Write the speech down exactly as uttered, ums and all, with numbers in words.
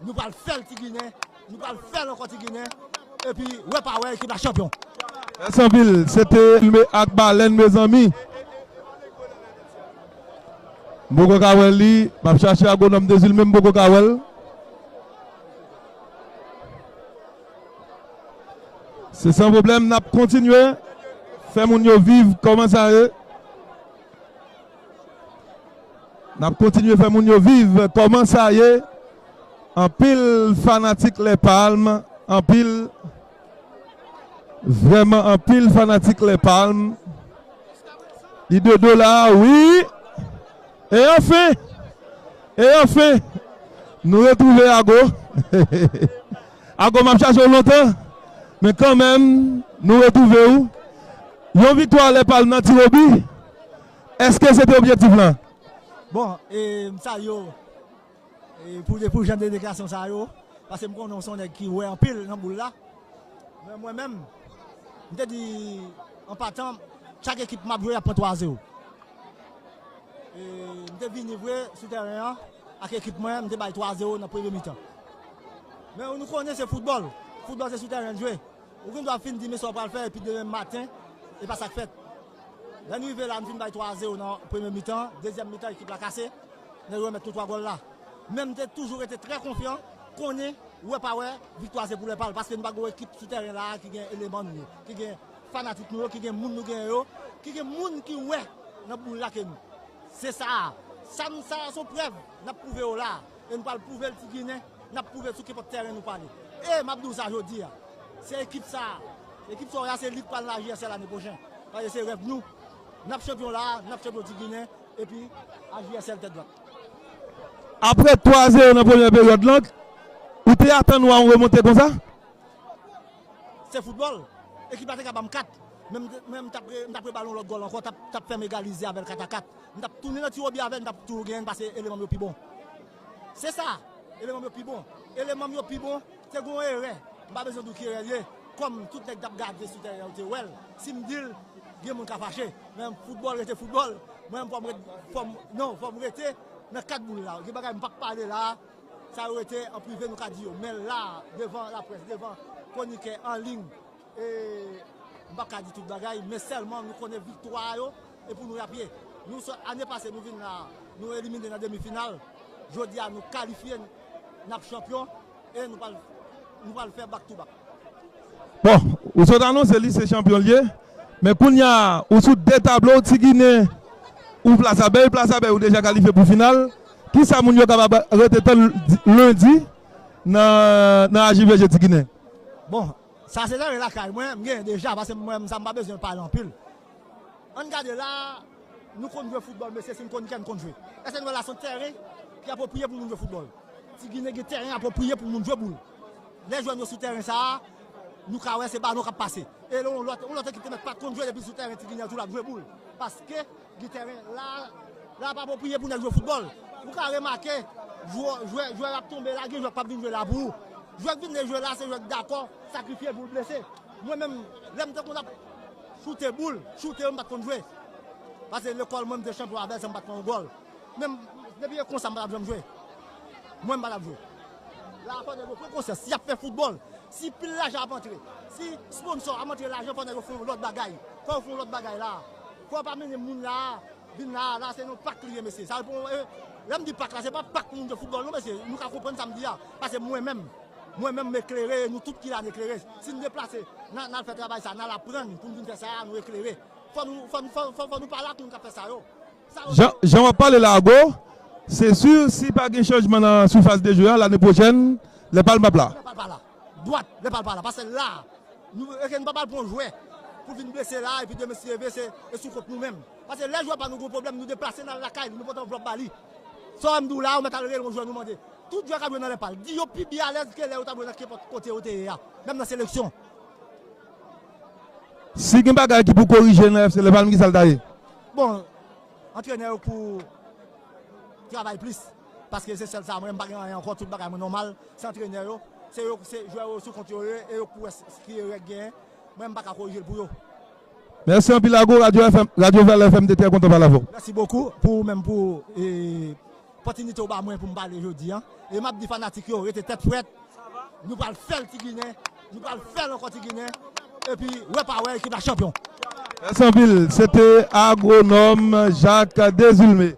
Nou pral fè l Ti Ginen, nou pral fè l ankò Ti Ginen. Epi, wè pa wè, ekip la chanpyon. Mèsi anpil. Se te Dezilme ak Balèn, mezanmi. M poko ka wè li. M ap chache agwonòm Dezilme, m poko ka wè l. Se san pwoblèm, n ap kontinye fè moun yo viv kòman sa ye. N ap kontinye fè moun yo viv kòman sa ye. Anpil fanatik Les Palmes, anpil, vrèman anpil fanatik Les Palmes. Li de do la, wi. E anfen, e anfen, nou retwouve Ago. Ago, m ap chache w lontan, men kanmenm, nou retwouve w. Yon viktwa Les Palmes nan tiwobi. Èske se te objektif lan? Bon, e, m salye w, e, pou, pou jan de deklarasyon sa yo, paske m konnen w se yon nèg ki wè anpil nan boul la. Men mwen menm, m te di, an patan, chak ekip m ap jwe, y ap pran twa a zewo. E, m te vini vre sou tèren an, ak ekip mwen, m te bay twa a zewo nan premye mitan. Men nou konnen se foutbòl. Foutbòl se sou tèren l jwe. Ou gen dwa fin di men sa w pral fè, epi demen maten, e pa sa k fèt. Lè n rive la, n fin bay twa a zewo nan premye mitan, dezyèm mitan, ekip la kase, nèg yo remèt nou twa gòl la. Men m te toujou rete trè konfyan, konnen, wè pa wè, viktwa se pou Les Palmes, paske nou pa gen yon ekip sou tèren la a ki gen eleman nou yo, ki gen fanatik nou yo, ki gen moun nou genyen yo, ki gen moun ki wè nan boul la ke nou. Se sa a. Sa n, sa a se yon prèv n ap pwouve yo la a. E nou pral pwouve l Ti Ginen, n ap pwouve l sou kenpòt tèren nou pale. E m ap di w sa jodi a. Se ekip sa a. Ekip sa a, se li k pral nan A J S L ane pwochen. Paske se rèv nou. N ap chanpyon la a, n ap chanpyon Ti Ginen, epi A J S L tèt dwat. Apre twa a zewo nan premyè peryòd lan, ou te atann w a yon remonte konsa? Se foutbòl. Ekip la te ka ban m kat. Men m, men m t ap re-, m t ap rebale yon lòt gòl ankò, t ap, t ap fè m egalize avè l kat a kat. M t ap tounen nan tiwobi avè l, m t ap toujou genyen l paske eleman m yo pi bon. Se sa. Eleman m yo pi bon. Eleman m yo pi bon, se gen yon erè. M pa bezwen di w ki erè l ye. Kòm tout nèg t ap gade sou tèren an, yo te wè l. Si m di l, gen moun ka fache. Men foutbòl rete foutbòl. Mwen menm fò m ret-, fò m, non, fò m rete nan kat boul la. Gen bagay m p ap pale la a. Sa yo rete an prive, nou ka di yo. Men la, devan laprès, devan kwonikè an liy, e, m p ap ka di tout bagay, men sèlman nou konnen viktwa a yo, e pou nou y ap ye. Nou sot, ane pase, nou vin la, nou elimine nan demi final. Jodi a, nou kalifye, n ap chanpyon, e nou pral, nou pral fè back to back. Bon, ou sot anonse li se chanpyon l ye, men kounye a, ou sou de tablo, Ti Ginen, ou Plas Abèy, Plas Abèy, ou deja kalifye pou final. Kisa moun yo kapab rete tann lendi nan, nan A J V G Ti Ginen? Bon, sa se tèren lakay mwen, m genyen deja, paske mwen, sa m pa bezwen pale anpil. Ann gade la, nou konn jwe foutbòl, mesye, si n konn kè n konn jwe. Èske nou wè la se yon tèren ki apwopriye pou moun jwe foutbòl? Ti Ginen gen tèren apwopriye pou moun jwe boul. Lè jwè nou yo sou tèren sa a, nou ka wè se balon k ap pase. E lè yon lòt, yon lòt ekip te mèt pa t konn jwe depi sou tèren Ti Ginen tou l ap jwe boul. Paske gen tèren la, la pa apwopriye pou nèg jwe foutbòl. Ou ka remake, jwè, jwè, jwè ap tonbe la, gen jwè k p ap vin jwe la pou ou. Jwè k vin jwe la, se jwè k dakò sakrifye pou l blese. Mwen menm, lè m te konn ap choute boul, choute yo m pa t konn jwe. Paske lekòl mwen, m te chanpyon avè l san m pa t pran yon gòl. Men m, depi e konsa, m pa t ap janm jwe. Mwen, m pa t ap jwe. La, fò nèg yo pran konsyans. Si y ap fè foutbòl, si pil lajan ap antre, si sponsò ap antre lajan, fò nèg yo fè yon lòt bagay. Fò yo fè yon lòt bagay la. Fò yo pa mennen moun la, vin la, la, se yon pak li ye, mesye. Sa, bon, e, lè m di pak la, se pa pak pou moun jwe foutbòl, non, mesye. Nou ka konprann sa m di a. Paske mwen menm, mwen menm, m eklere, e nou tout ki la, n eklere. Si n deplase, n a, n al fè travay sa, n al aprann pou n vin fè sa a, nou eklere. Fò nou, fò nou, fò, fò, fò nou pale ak moun k ap fè sa yo. Sa yo Jan, jan w ap pale la, Ago, se si, si pa gen chanjman nan sifas de jwe a, lane pwochèn, Lèpal p ap la. Lèpal pa la. Dwat, Lèpal pa la. Paske la, nou, e ke nou pa pral pran jwè pou vin blese la, epi demen si leve, se, e sou kont nou menm. Paske lè jwè pa nou gen pwoblèm, nou deplase, n al lakay li, nou pote anvlòp ba li. Sa w wè m di w la, ou mèt al rele yon jwè, nou mande. Tout jwè k ap jwe nan Lèpal, di yo pi byen alèz ke lè yo t ap jwe nan kenpòt kote yo te ye a, menm nan seleksyon. Si gen bagay ki pou korije nan F C Lèpal, kisa l ta ye? Bon, antrenè yo pou travay plis. Paske se sèl sa, mwen, m pa gen anyen ankò, tout bagay mwen nòmal. Se antrenè yo, se yo, se jwè yo sou kont yo ye, e yo k pou wè s-, s-, ki erè k genyen. Mwen, m pa ka korije l pou yo. Mèsi anpil, Ago. Radyo F M, Radyo Vèlè F M te trè kontan pale avè w. Mèsi bokou pou ou menm, pou, e, opòtinite w ba mwen pou m pale jodi a. E m ap di fanatik yo, rete tèt frèt. Nou pral fè l Ti Ginen. Nou pral fè l ankò Ti Ginen. Epi, wè pa wè, ekip la chanpyon. Mèsi anpil. Se te Agwonòm Jacques Désulmé.